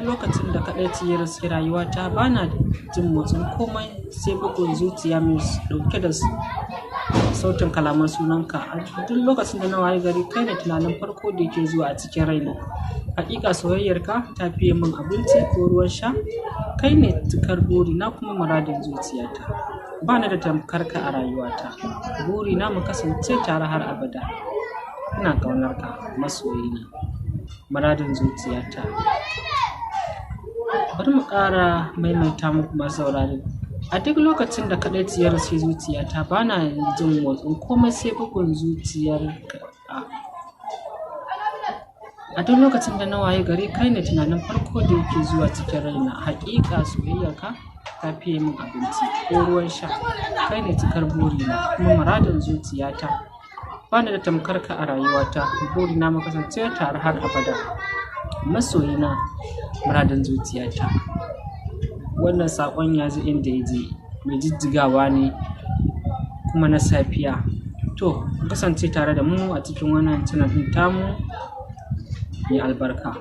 lokacin da kaɗaici ya riski rayuwata, bana jin motsin komai sai bugun zuciya mai ɗauke da sautin kalaman sunanka. A duk lokacin da na waye gari, kai ne tunanin farko da yake zuwa a cikin raina. Hakika soyayyarka ta fiye min abinci ko ruwan sha. Kai ne cikar burina kuma muradin zuciyata. Ba ni da tamkarka a rayuwata. Burina mu kasance tare har abada. Ina ƙaunarka masoyina, muradin zuciyata. Bari mu ƙara maimaita muku masu saurare. A duk lokacin da kaɗaici ya riski zuciyata, bana jin motsin komai sai bugun zuciyarka. A duk lokacin da na waye gari, kai ne tunanin farko da yake zuwa cikin raina. Hakika soyayyarka ta fiye min abinci ko ruwan sha. Kai ne cikar burina kuma muradin zuciyata. Ba ni da tamkarka a rayuwata. Burina mu kasance tare har abada. Masoyina, muradin zuciyata. Wannan saƙon ya ji inda ya je, mai jijjigawa ne kuma na safiya. To, ku kasance tare da mu a cikin wannan channel ɗin tamu mai albarka.